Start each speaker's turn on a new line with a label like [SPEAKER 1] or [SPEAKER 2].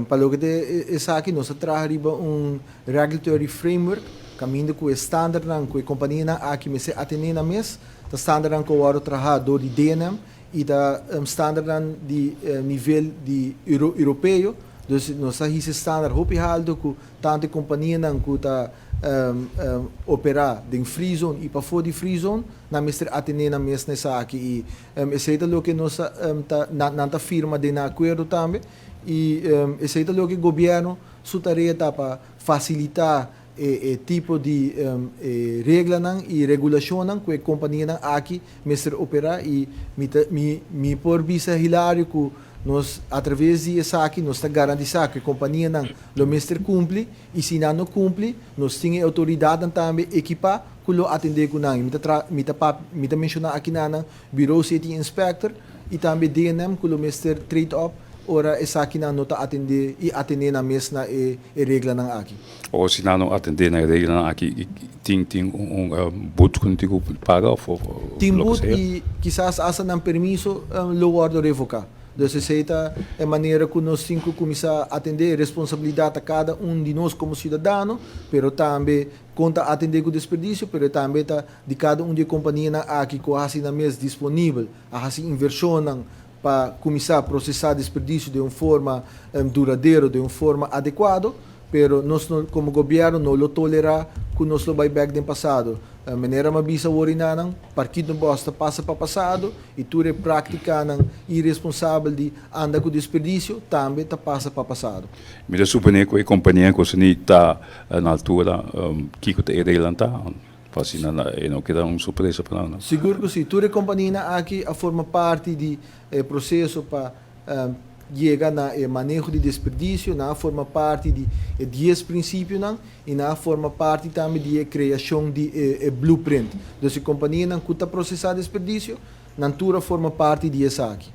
[SPEAKER 1] Pa loke ta esaki, nos a traha riba un regulatory framework, kaminda ku e standardnan ku e kompanianan aki mester atendé nan mes, ta standardnan ku a wòrdu trahá dor di DNM i ta standardnan di nivel di europeo. Dus nos ta hisa e standard hopi haltu ku tantu e kompanianan ku ta operá den free zone i pafó di free zone, nan mester atendé nan mes na esaki. I esei ta loke nos ta nan ta firma den nan akuerdo tambe. I esei ta loke gobièrnu su tarea ta, pa fasilitá e tipo di e reglanan i regulashonnan ku e kompanianan aki mester operá. I mi por bisa, Hilario, ku nos a traves di esaki nos ta garantisá ku e kompanianan lo mester kumpli, i si nan no kumpli, nos tin e outoridatnan tambe ekipá ku lo atendé ku nan. Mi ta menshoná aki nan Bureau City Inspector i tambe DNM, ku lo mester trade up ora esakinan no ta atendé i atendé nan mes na e reglanan aki.
[SPEAKER 2] O si nan no atendé na e reglanan aki, tin un boet ku tin ku paga òf
[SPEAKER 1] Tin boet i kisas hasta nan permiso lo wòrdu revoká. Dus esei ta e manera ku nos tin ku kuminsá atendé responsabilidat a kada un di nos komo siudadano, pero tambe kon ta atendé ku desperdisio, pero tambe ta di kada un di e kompanianan aki ku hasi nan mes disponibel, a hasi invershonnan pa kuminsá prosesá desperdisio di un forma duradero, di un forma adekuado, pero nos no, komo gobièrnu, no lo tolerá ku nos lo bai bèk den pasado. Manera m'a bisa worinanan, Parkietenbos ta pasa pa pasado i tur e práktikanan iresponsabel di anda ku desperdisio tambe ta pasa pa pasado.
[SPEAKER 2] Mi ta suponé ku e kompania ku ni ta na altura kiko ta e reglanan ta, pa asina e no keda un sorpresa pa nan.
[SPEAKER 1] Sigur ku si. Tur e kompanianan aki a forma parti di e proseso pa yega na e maneho di desperdisio, nan a forma parti di e 10 prinsipionan i nan a forma parti tambe di e kreashon di e blueprint. Dus e kompanianan ku ta prosesá desperdisio, nan tur a forma parti di esaki.